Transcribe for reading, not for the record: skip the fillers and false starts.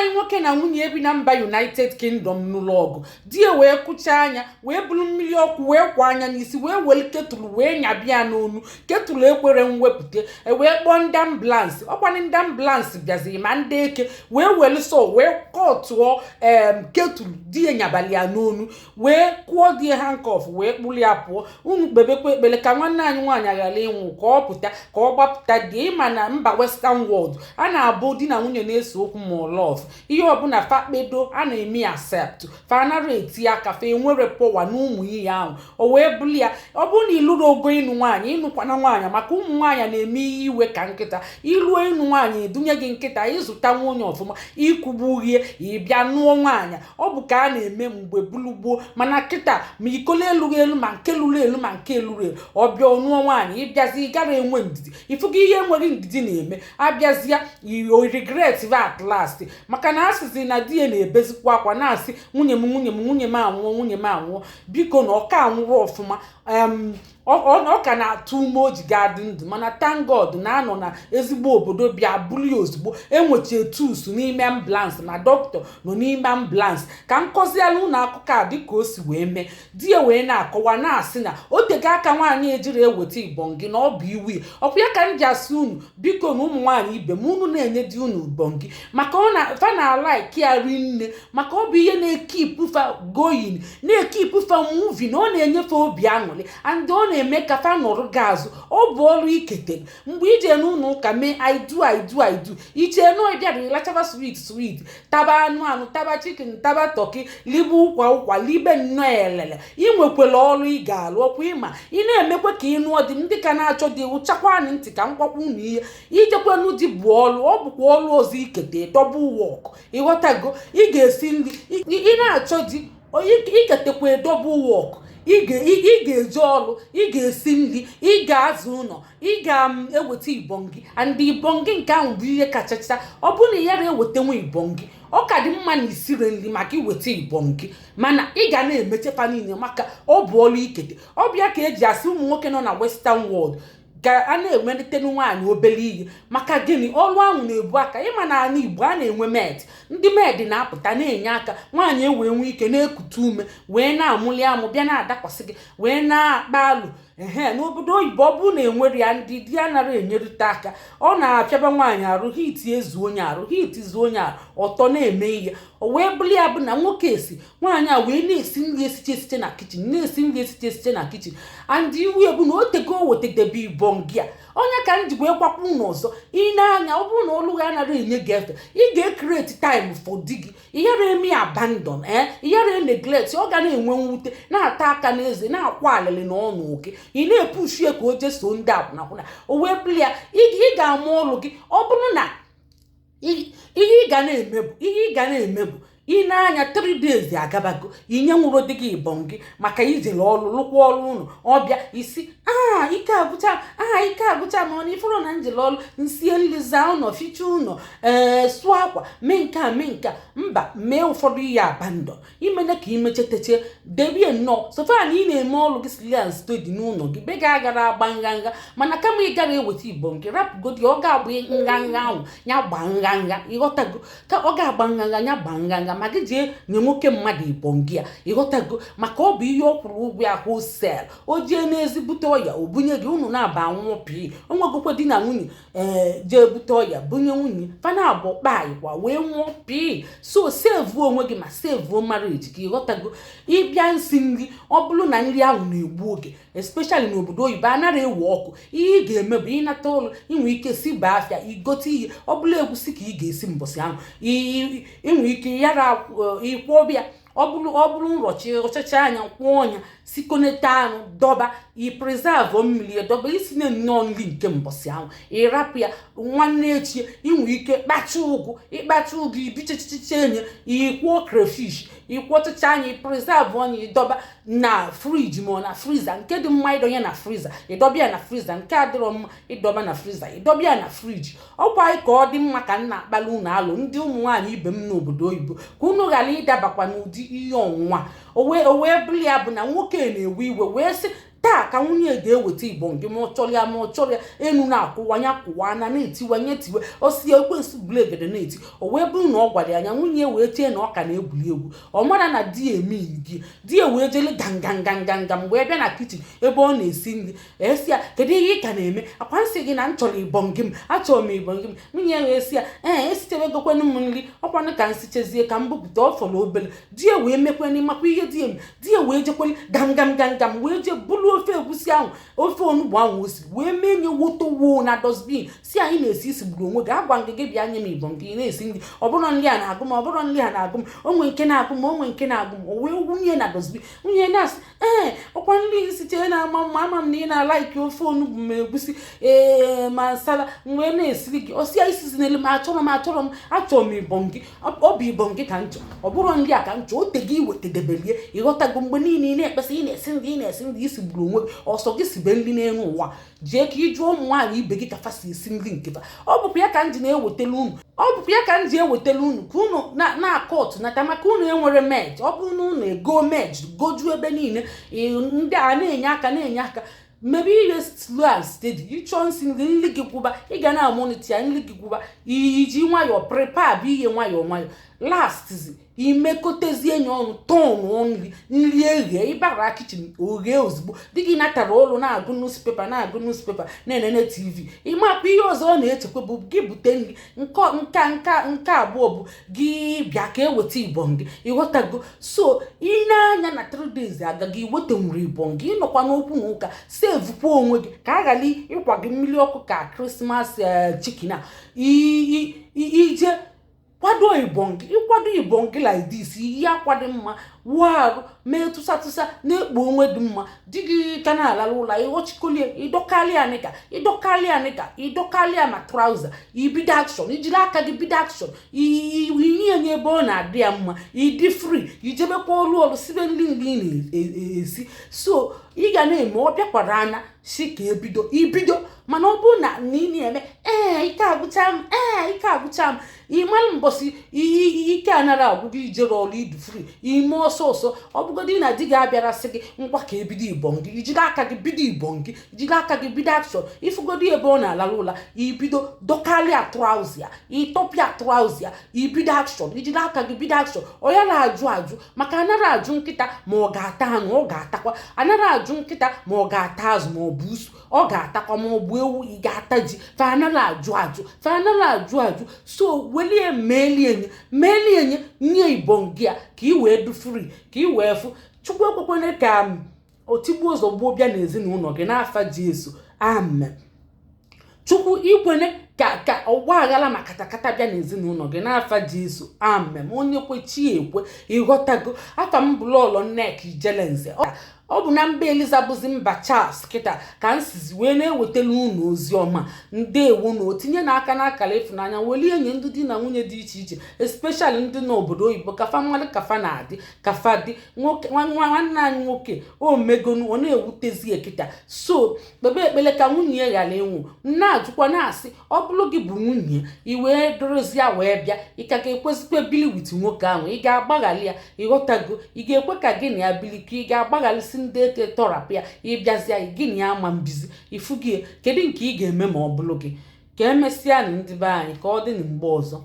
Anyị nwoke na nwunye bi na mba United Kingdom nụrụ ọgụ. Di ya wee kụchaa anya, wee buru mmiri ọkụ wee kwa anya n'isi, wee were kettle wee nyabịa n'onu. Kettle ekwere mwepụta. E wee kpọọ ndị ambulance. Ọkwanị ndị ambulance bịaziri, ma ndị eke wee were saw wee kọtụọ kettle di ya nyabali ya n'onu, wee kụọ di ya handcuff, wee kpụrụ ya pụọ. Unu kpebekwa ekpere ka nwanne anyị nwaanyị ghara ịnwụ, ka ọ pụta, ka ọ gbapụta di. Ịma na mba Western world, a na-abụ di na nwunye na-ese okwu, ma love ihe ọbụla fa kpedo, a na-eme accept. Fa anara eti aka, fa enwere power na ụmụ ihe ahụ. O wee bụrụ ya, ọ bụrụ na ịlụrụ ogo ịnụ nwaanyị, ịnụkwana nwaanyị, maka ụmụ nwaanyị na-eme ihe iwe ka nkịta. Iruo ịnụ nwaanyị, edunye gị nkịta, ịzụta nwunye ọfụma, ikwugbu uhie, ịbịa nụọ nwaanyị. Ọ bụ ka a na-eme mgbe bulu gboo, mana kịta, ma ikolo elughị elu, ma nke lụrụ elu, ma nke lụrụ elu, ọ bịa nụọ nwaanyị, ịbịazi ịgara enwe ndidi. Ifugo ihe enweghị ndidi na-eme, abịazịa o regret at last, maka na asịzi na di ya na-ebezikwa akwa, na-asị, "Nwunye m, nwunye m, nwunye m anwụọ, nwunye m anwụọ." Biko, na ọka anwụrụ ọfụma, ọ ka na-atụ ume o ji ga-adị ndụ, mana thank God na-anọ na ezigbo obodo bịa buru ya ozugbo. Enwecha tools n'ime ambulance, ma dọkịta nọ n'ime ambulance. Ka m kọziela ụlọ akụkọ a dịka o si wee mee. Di ya wee na-akọwa, na-asị na o tego aka nwaanyị ejiri eweta ibongi, na ọ bụ iwu ya. Ọkwa ya ka m ji asị unu, biko, na ụmụ nwaanyị ibe m, unu na-enye di unu ibongi, maka ọ na fa na like ya rinne, maka ọ bụ ihe na-ekeep fa going, na-ekeep fa moving. Ọ na-enyefe obi aṅụrị and ọ na-eme ka fa nọrọ gị azụ. Ọ bụ ọrụ iketere mgbe ije n'ụlọ ụka mee "I do, I do, I do". Iche nọ ịbịara ịlachaba sweet sweet, taba anụ anụ, taba chicken, taba turkey, libe ụkwa ụkwa, libe nnọọ elele. Ị nwekwara ọrụ ị ga-alụ. Ọkwa ịma ị na-emekwa ka ị nụọ dị. Ndị ka na-achọ dị, ụchakwanụ ntị ka m gwakwa unu ihe. Ijekwanụ di bụ ọrụ, ọ bụkwa ọrụ ọzọ ikete, double work. Ịghọtago? Ị ga-esi nri. Ị na-achọ di, iketekwa double work. Ị ga-eje ọrụ, ị ga-esi nri, ị ga-azụ ụlọ, ị ga-eweta ibongi. And ibongi nke ahụ bụ ihe kachacha. Ọ bụrụ na ị yara ewetanwa ibongi, ọ ka dị mma na isire nri maka iweta ibongi, mana ị ga na-emechefa niile, maka ọ bụ ọrụ ikete. Ọ bịa ka eji asị ụmụ nwoke nọ na Western world ka a na-emelite nwaanyị obere ihe. Maka gịnị? Ọrụ ahụ na-ebu aka. Ịma na ala Igbo, a na-enwe maid. Ndị maid na-apụta na-enye aka, nwaanyị ewee nwee ike na-ekute ume, wee na-amụli amụ, bịa na-adakwasị gị, wee na-akpa alụ ehe. N'obodo oyibo, ọ bụrụ na enwere ya, ndị di anara enyerite aka, ọ na-apịaba nwaanyị arụ. Heat ezu onye arụ, heat zuo onye arụ, ọtọ na-eme ihe. O wee bụrụ ya bụ na nwoke esi, nwaanyị a wee na-esi nri, esiche esiche na kitchen, na-esi nri, esiche esiche na kitchen. And iwu ebu na o tego o wetadebe ibongi a. Onye ka m ji wee gwakwa unu ọzọ, ị na-anya, ọ bụrụ na olu gị anaghị enye gị efe, ị ga-ecreate time for di gị. Ịyara eme abandon, ee, ịyara neglect. Ọ ga na-enwe mwute, na-ata aka n'eze, na-akwa alịlị na ọnụ oke. Ị na-epush ya ka o jeso ndị akwụnakwụna. O wee bụrụ ya, ị ga-ama ọlụ gị. Ọ bụrụ na ihe ị ga na-eme bụ, ihe ị ga na-eme bụ, ị na-anya 3 days agabago, inye nwụrụ dị gị ibọn gị, maka ijere ọrụ, lụkwa ọrụ ụlọ, ọbịa isi, "Aa, ike agwụcha, aa, ike agwụcha." Ma ọ na ifuru na njele ọrụ, nsie nri, zaa ụlọ, fichaa ụlọ, ee, sụọ akwa, mee nke a, mee nke a. Mba, mee ụfọdụ ihe abandon, imene ka imecheteche debie nnọọ sofa na ị na-eme ọrụ gị slow and steady n'ụlọ gị. Be gị agara agba nganga, mana kama ị gara eweta ibọn gị, rapụgodi. Ọ ga-agba nganga ahụ, ya gbaa nganga. Ịghọtago? Ka ọ ga-agba nganga, ya gbaa nganga, ma gị jee nye nwoke mmadụ ibọn gị a. Ịghọtago? Maka ọ bụ ihe ọ kwụrụ ụgwọ ya wholesale. O jee n'ezi bute ọya, o bunye gị, unu na-aba anwụọ pii. O nwegokwa di na nwunye, ee, jee bute ọya bunye nwunye, fana abụọ kpaịkwa wee nwụọ pii. So save onwe gị, ma save marriage gị. Ịghọtago? Ịbịa nsi nri, ọ bụrụ na nri ahụ na-egbu oge, especially n'obodo oyibo, anara ewe ọkụ, ihe ị ga-eme bụ, ịnata ụlọ, inwe ike si baa afịa, igote ihe. Ọ bụla egwusi ka ị ga-esi mbọsị ahụ, inwe ike yara ịkwọbịa. Ọ bụrụ nrọchi rọchacha anya, kwụọ ọnya, sikonete anụ, dọba, i preserve mmiri, dọba isi na nnọọ nri nke mbọsị ahụ, ịrapụ ya nwanne echi. Inwe ike kpacha ụgụ, ịkpacha ụgụ, ibichachicha enye, ịkwụọ crayfish, ịkwọchacha anya, preserve ọnya, ịdọba na fridge ma ọ na freezer. Nke dị mma, ịdọnye na freezer, ịdọba ya na freezer. Nke adịrọ mma ịdọba na freezer, ịdọba ya na fridge. Ọkwa ka ọ dị mma ka m na-akpali unu alụ, ndị ụmụ nwaanyị ibe m n'obodo oyibo, ka unu ghara ịdabakwa n'ụdị ihe ọnwụnwa. O wee bụrụ ya bụ na nwoke na-ewe iwe, wee sị Taa ka nwunye ga-eweta ibọngị, ma ọ chọrọ ya, ma ọ chọrọ ya. Enu na-akwụwa ya kwụwa na na-etiwanye tiwe osi ekwensu bụlegede na-eti. O wee bụrụ na ọ gwara ya anya, nwunye wee chee na ọ ka na-egwuri egwu. Ọ mara na di ya eme gị. Di ya wee jele gangangangangam wee bịa na kitchen ebe ọ na-esi nri. Esi ya, "Kedu ihe ị ka na-eme? Akwa nsị gị na m chọrọ ibọngị m, achọrọ m ibọngị m." Nwunye ya wee sị ya, "Ee, esichebegokwanụ m nri, ọkwanụ ka m sichezie ka m bupụta, ọ fọrọ obere." Di ya wee mekwanụ makwa ihe di ya eme. Di ya wee jekweli gam gam gam gam, wee jee bulu ofe egusi ahụ, ofe onugbu ahụ o si, wee mee nye wotowo na dustbin. Si anyị na-esi isi gburu onwe gị. Agwa gị, gị bịa nye m ibọngị. Ị na-esi nri, ọ bụrụ nri a na-agụ m, ọ bụrụ nri a na-agụ m, onwe nke na-agụ m, onwe nke na-agụ m. O wee wunye na dustbin. Nwunye na-asị, "Ee, ọkwa nri sitere na-ama mma. Ama m na ị na-alike ofe onugbu ma egusi, ee, ma nsala m wee na-esiri gị." Ọsị ya, "Isizi n'elu m, achọrọ m, achọrọ m, achọrọ m ibọngị. Ọ bụ ibọngị ka m chọ, ọ bụrụ nri a ka m chọ." O tego iwetadebelie. Ịghọtago? Mgbe niile ị na-ekpesa, ị na-esi nri, ị na-esi nri, isi gburu onwe gị. Ọsọ gị sibe nri n'elu ụwa. Jee ka ị jụọ ụmụ nwaanyị ibe gị ka fa si esi nri nke fa. Ọ bụkwa ya ka m ji na-ewetara unu, ọ bụkwa ya ka m ji ewetara unu ka unu na-akọ otu nata, maka unu enwere maid. Ọ bụrụ na unu ego maid gojuo ebe niile, ndị a na-enye aka, na-enye aka mebe ihe slow and steady. Ịchọọ nsi nri, nri gị gwụba, ị ga na-amonitor ya. Nri gị gwụba, iji nwayọọ prepare bụ ihe nwayọọ nwayọọ. Lastzi, imekotezie ya ọnụ, tọnụọ nri, nri eghe, ịbara kitchen, oghe ozugbo. Di gị natara ụlọ, na-agụ newspaper, na-agụ newspaper, na-enene TV. Ịmakwa ihe ọzọ ọ na-echekwa bụ gị bute nri. Nka nka nke abụọ bụ gị bịa ka eweta ibọn gị. Ịghọtago? So ị na-anya na 3 days agaghị iwetanwuru ibọn gị, ịnọkwa n'okwu na ụka. Sevukwa onwe gị ka a ghara ịkwa gị mmiri ọkụ ka Christmas chicken a. Ije kwado ibọn gị, ịkwado ibọn gị like this, iyi akwa dị mma, wụọ arụ, mee tụsa tụsa, na-ekpo onwe dị mma. Di gị ka na-alala ụlọ, ịghọchikolie, ịdọkalịa nigga, ịdọkalịa nigga, ịdọkalịa ma trouser. Ibido action, ijiri aka gị bido action, inye ya ebe ọ na-adị ya mma. Ịdị free, ijebekwa ọrụ ọrụ, sibe nri nri ị na-esi. So ị ga na-eme, ọ bịakwara anya si ka ebido ibido. Mana ọ bụrụ na ị na-eme, "Ee, ike agwụcha m, ee, ike agwụcha m," ịmalụ mbọsị ike anara agwụ gị, ijere ọrụ, idu free, ime ọsọ ọsọ. Ọ bụgodị na di gị abịara sị gị ngwa ka ebido ibọn gị, ijiri aka gị bido ibọn gị, ijiri aka gị bido action. Ifugodi ebe ọ na-alala ụla, ibido dọkarịa trouser ya, ịtọpịa trouser ya, ibido action, ijiri aka gị bido action. Ọ ya na-ajụ ajụ, maka anara ajụ nkịta ma ọ ga-ata anụ, ọ ga-atakwa. Anara ajụ nkịta ma ọ ga-ata azụ ma ọ bụ usu, ọ ga-atakwa. Ma ọ bụ ewu, ị ga-ata ji. Fa anara ajụ ajụ, fa anara ajụ ajụ. So welie meelie nye, meelie nye, nye ibọn gị a ka ị wee du free, ka ị wee fụ Chukwu. Ekwekwana ka otigbuo ụzọ gbuo bịa n'ezinụlọ gị n'afa Jesu, amen. Chukwu ikwene ka ọgba aghara ma katakata bịa n'ezinụlọ gị n'afa Jesu, amen. Onye kwe, chi ekwe. Ịghọtago? Afa m bụ Lọlọ Nneka Ijelenze. Ọ bụ na mba Eliza bụzi mba Charles kịta ka m sizi wee na-ewetara unu ozi ọma. Ndewo. Na otinye n'aka n'akara ịfụnanya, welie nye ndị di na nwunye dị iche iche, especially ndị n'obodo oyibo, kafa mmadụ, kafa na-adị, kafa dị nwoke nwanne anyị nwoke o megonu. Ọ na-ewutezi kịta. So kpebe ekpele ka nwunye ya ghara ịnwụ. Na-ajụkwa na-asị, ọ bụrụ gị bụ nwunye, i wee dorozi ya wee bịa, ị ka ga-ekwezikwa bili with nwoke ahụ? Ị ga-agbaghalị ya? Ịghọtago? Ị ga-ekwe ka gị na ya bili, ka ị ga-agbaghalịsị ndị eke tọrapụ ya, ịbịazịa gị na ya ama mbizi ifu gị? Kedu nke ị ga-eme ma ọ bụrụ gị? Ka emesịa na ndị be anyị, ka ọ dị na mgbe ọzọ.